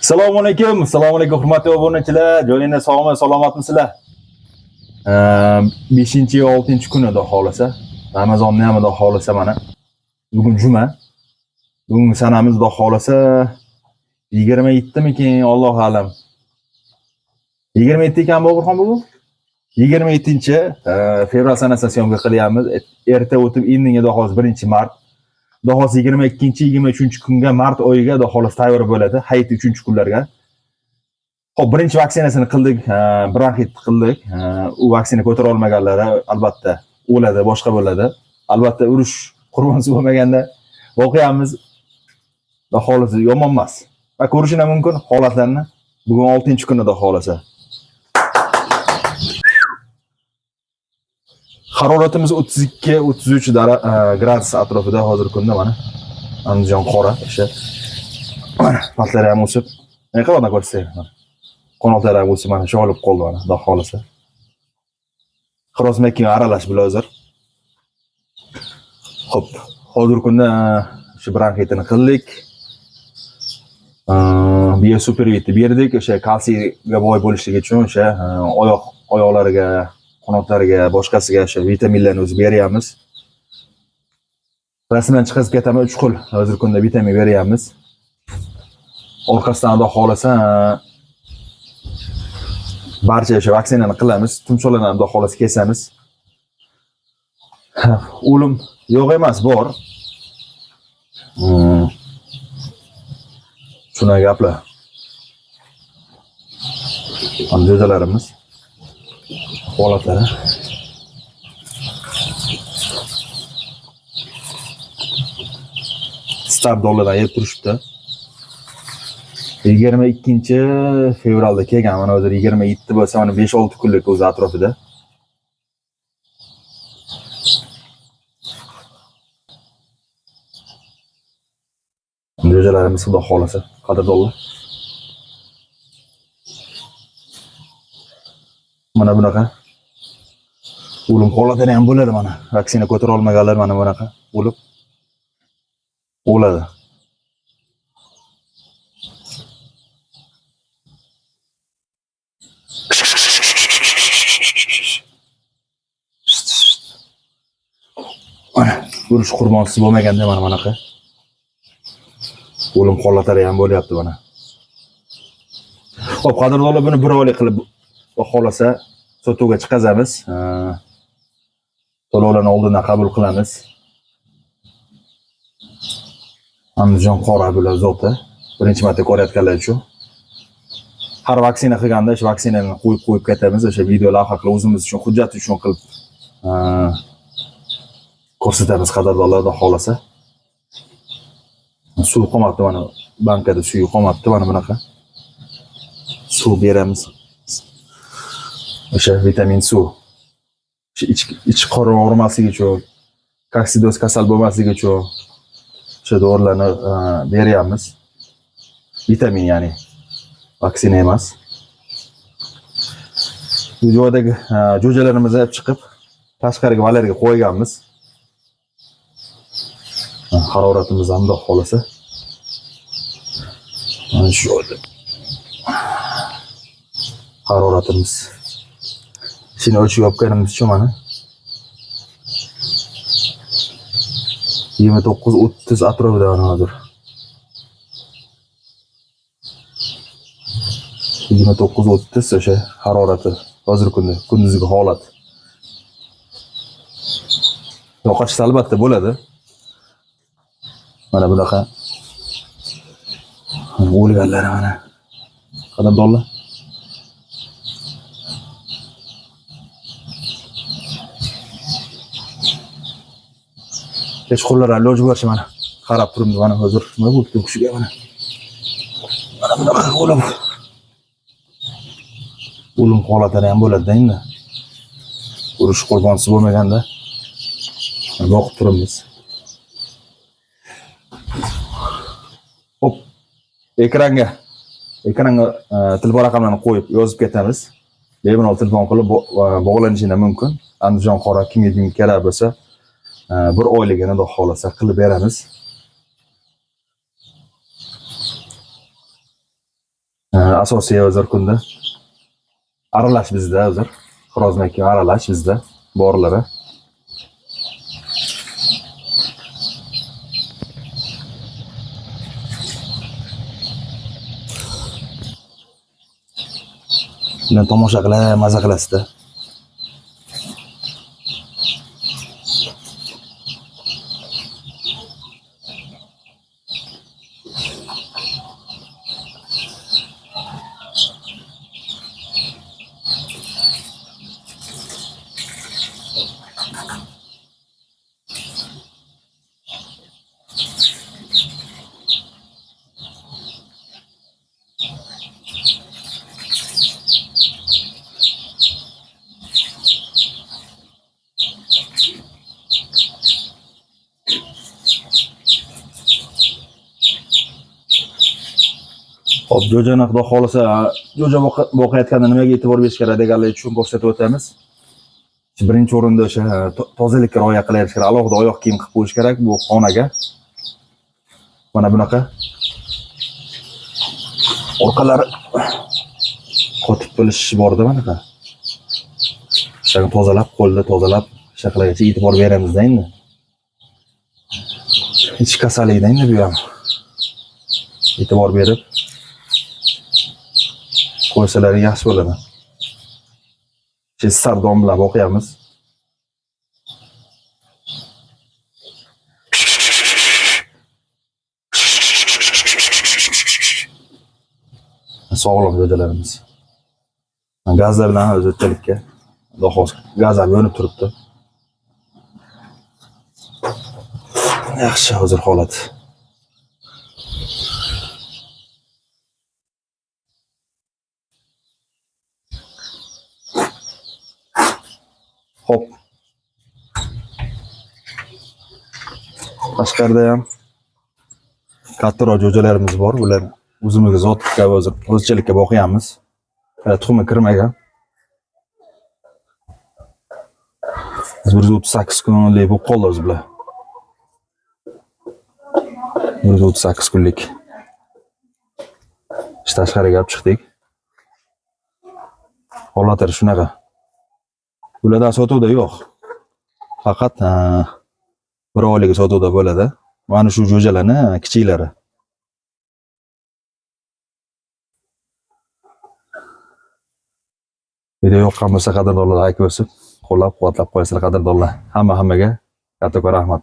Assalomu alaykum, assalomu alaykum hurmatli obunachilar. Joyinglar sog'mi, salomatmisizlar? 5-6 kuni xudo xolasa. Ramazonni ham xudo xolasa mana. Bugun juma. Bugungi sanamiz xudo xolasa 27 mikin, Allohu a'lam. 27 ekan Boburxon bugun? 27 fevral sanasida syomka qilyapmiz. Erta o'tib indinga xudo xolasa 1-mart. Xudo xolasa 22, 23 kunga mart oyiga xudo xolasa tayyor bo'ladi. Hayit 3-kunlarga. Xo'p, birinchi vaksinasini qildik, bronxit qildik. U vaksina ko'tara olmaganlari albatta o'ladi, boshqa bo'ladi. Albatta urush qurbonsi bo'lmaganda voqeamiz xudo xolasa yomon emas. Va ko'rishinglar mumkin holatlarni. Bugun 6-kuni xudo xolasa. Haroratimiz 32-33 gradus atrofida hozirgi kunda mana. Andijon qora o'sha. Mana patlari ham o'sib. Ne qiladi ko'rsatay mana. Qo'noqlar ham o'sib mana shu olib qoldi mana, xudo xolasa. Xirosmakin aralash bular hozir. Xo'p, hozirgi kunda shu bronxitini qildik. Bio supervitni berdik, o'sha kalsiyga boy bo'lishligi uchun o'sha oyoqlariga, qanotlariga, boshqasiga o'sha vitaminlarni o'zi beryapmiz. Rasmdan chiqazib ketaman 3 xil hozirgi kunda vitamin beryapmiz. Orqasidan xudo xolasa barcha o'sha vaksinani qilamiz, tumshuqlarni ham xudo xolasa kesamiz. O'lim yo'q emas, bor. Shunaqa gaplar. Mana jo'jalarimiz holatlari. Star dollardan yeb turishibdi. 22 fevralda kelgan, mana hozir 27 bo'lsa, mana 5-6 kunlik o'zi atrofida. Jo'jalarimiz xudo xolasa, qadrdonlar. Mana bunaqa o'lim holatini ham bo'ladi mana. Vaksina ko'tara olmaganlar mana bunaqa o'lib o'ladi. Mana urush qurbonsiz bo'lmaganda mana bunaqa o'lim holatlari ham bo'lyapti mana. Xo'p, qadrdonlar, buni bir oylik qilib xudo xolasa sotuvga chiqazamiz. To'lovlarni oldindan qabul qilamiz. Andijon qora bular zoti. Birinchi marta ko'rayotganlar uchun. Har vaksina qilganda o'sha vaksinani qo'yib qo'yib ketamiz, o'sha video lavha qilib o'zimiz uchun hujjat uchun qilib ko'rsatamiz qadrdonlar xudo xolasa. Suv qolmabdi mana bankada suv qolmabdi mana bunaqa. Suv beramiz. O'sha vitamin suv. O'sha ich qorin og'rimasligi uchun, koksidoz kasal bo'lmasligi uchun o'sha dorilarni beryapmiz. Vitamin ya'ni vaksina emas. Bu joydagi jo'jalarimizni olib chiqib tashqariga valerga qo'yganmiz. Haroratimiz ham xudo xolasa. Mana shu joyda. Haroratimiz. Shuni o'chib yopganimiz uchun mana 29-30 atrofida mana hozir. 29-30 o'sha harorati hozirgi kunda kunduzgi holat. Yo'qotishsa albatta bo'ladi. Mana bunaqa o'lganlar mana. Qadrdonlar. Kechqurunlar iloji boricha mana qarab turibmiz mana hozir nima bo'libdi bu kishiga mana. Mana bunaqa o'lim. O'lim holatlari ham bo'ladi-da endi. Urush qurbonisi bo'lmaganda boqib turibmiz. Hop, ekranga telefon raqamlarini qo'yib yozib ketamiz. Bemalol telefon qilib bog'lanishinglar mumkin. Andijon qora kimga kim kerak bo'lsa, bir oyligini xudo xolasa qilib beramiz. Asosiy hozir kunda. Aralash bizda hozir. Xo'rozniki aralash bizda borlari. Bilan tomosha qilib, maza qilasizda. Hop, jo'jani xudo xohlasa, jo'ja boqayotganda nimaga e'tibor berish kerak deganlar uchun ko'rsatib o'tamiz. Birinchi o'rinda o'sha tozalikka rioya qilish kerak, alohida oyoq kiyim qilib qo'yish kerak bu xonaga. Mana bunaqa. Orqalari qotib bo'lishi borda bunaqa. O'shani tozalab, qo'lda tozalab, shaqlargacha e'tibor beramizda endi. Ich kasallikda endi bu ham. E'tibor berib qo'ysalar yaxshi bo'ladi. Sardon bilan boqyapmiz. Sog'lom jo'jalarimiz. Gazlar bilan o'zgachalikka xudo gaz ham yonib turibdi. Yaxshi hozir holat. Hop. Tashqarida ham kattaroq jo'jalarimiz bor. Bular o'zimizga zotga o'zchalikka boqyapmiz. Tuxumi kirmagan. 138 kunlik bo'lib qoldi o'zi bular. 138 kunlik. Ish tashqariga olib chiqdik. Holatlari shunaqa. Bularda sotuvda yo'q. Faqat bir oylik sotuvda bo'ladi. Mana shu jo'jalarni kichiklari. Video yoqqan bo'lsa qadrdonlar like bosib, qo'llab-quvvatlab qo'yasizlar qadrdonlar. Hamma-hammaga kattakon rahmat.